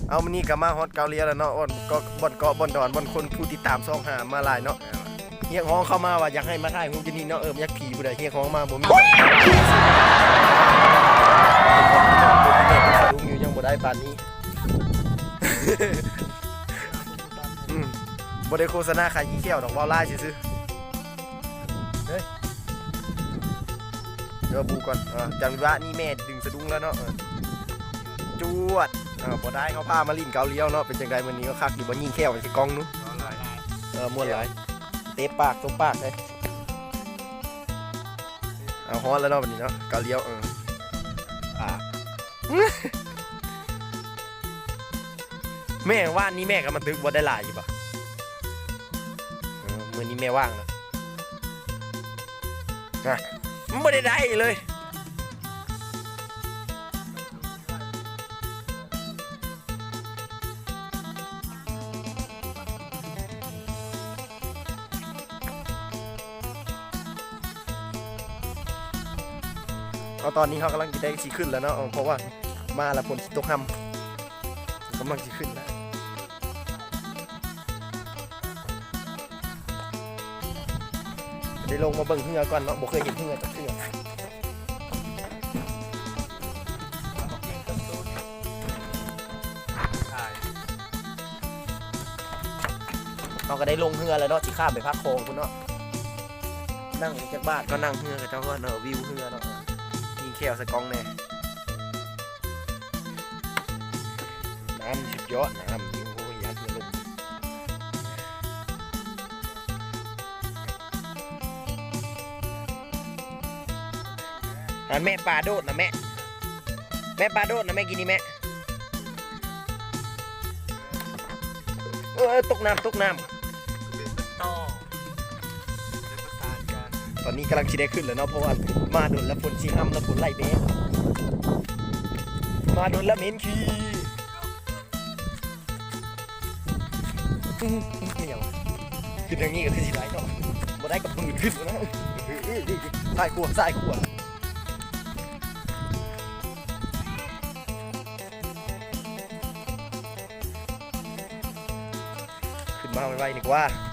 ເອົາ ມື້ນີ້ກໍມາຮອດເກົາຫຼຽວແລ້ວເນາະ ບ່ອນເກາະ ບ່ອນເກາະ ບ່ອນດອນ ບ່ອນຄົນ ຜູ້ຕິດຕາມຊ່ອງຫາມາຫຼາຍເນາະ. ຮຽກຮ້ອງເຂົ້າມາວ່າຢາກໃຫ້ມາຖ່າຍຮູບຢູ່ນີ້ເນາະ. ເອີ ຢາກຜີຜູ້ໃດຮຽກຮ້ອງມາ ບໍ່ມີ ສະດຸ້ງຢູ່ ຍັງບໍ່ໄດ້ປານນີ້. ອືມ ບໍ່ໄດ້ໂຄສະນາຂາຍຂີ້ແຂ້ວດອກ ເວົ້າຫຼາຍຊື່ໆ. ເອີ ເດີ ບູກ່ອນ. ເອີ ຈັງຫວະນີ້ແມ່ດຶງສະດຸ້ງແລ້ວເນາະ. ເອີ ຈວດ. ເອີ ບໍ່ໄດ້ ເຮົາພາມາຫຼິ້ນເກົາຫຼຽວເນາະ. ເປັນຈັ່ງໃດມື້ນີ້ ຄັກຢູ່ບໍ່? ຍິງແຂ້ວໃສ່ກ້ອງດູ. ເອີ ມ່ວນຫຼາຍ ເຕະປາກ ຕົບປາກເລີຍ. ເອົາ ຮອດແລ້ວເນາະ ບັດນີ້ເນາະ ເກົາຫຼຽວ. ເອີ ອ່າ ແມ່ ວານນີ້ແມ່ກໍມາຕຶກ ບໍ່ໄດ້ຫຼາຍຢູ່ບໍ່? ເອີ ມື້ນີ້ແມ່ວ່າງນະ ນະ ມັນບໍ່ໄດ້ໄດ້ເລີຍ. ເອົາ ຕອນນີ້ເຮົາກຳລັງຊິໄດ້ຊິຂຶ້ນແລ້ວເນາະ ເພາະວ່າມາແລ້ວຝົນຊິຕົກຮຳ ກຳລັງຊິຂຶ້ນແລ້ວ. ໄດ້ລົງມາເບິ່ງເຮືອກ່ອນເນາະ ບໍ່ເຄີຍເຫັນເຮືອຈັກເທື່ອ. ເຮົາກໍໄດ້ລົງເຮືອແລ້ວເນາະ ຊິຂ້າມໄປພາກຂອງພຸ້ນເນາະ. ນັ່ງຈັກບາດກໍນັ່ງເຮືອເຂົາເຈົ້າເນາະ ວິວເຮືອເນາະ ຍິງແຂ້ວໃສ່ກ້ອງແດ່. ນ້ຳສຸດຍອດ ນ້ຳ ໂອ້ຍ ຢ້ານເຮືອລົ້ມ. ອັນແມ່ປາໂດດນະແມ່ ແມ່ປາໂດດນະແມ່ ກິນນີ້ແມ່. ເອີ ຕົກນ້ຳ ຕົກນ້ຳ. ຕອນນີ້ກຳລັງຊິໄດ້ຂຶ້ນແລ້ວເນາະ ເພາະວ່າມາດົນແລ້ວຝົນຊິຮຳ ແລ້ວຝົນໄຫຼແບບ ມາດົນແລ້ວເໝັນຂີ້. ອືມ ອີຫຍັງວະ? ຂຶ້ນທາງນີ້ກໍຄືຊິໄດ້ເນາະ ບໍ່ໄດ້ກໍບືນຂຶ້ນນະ. ຊ້າຍຂວາ ຊ້າຍຂວາ. ຂຶ້ນມາໄວໆ ນີ້ກວ່າ.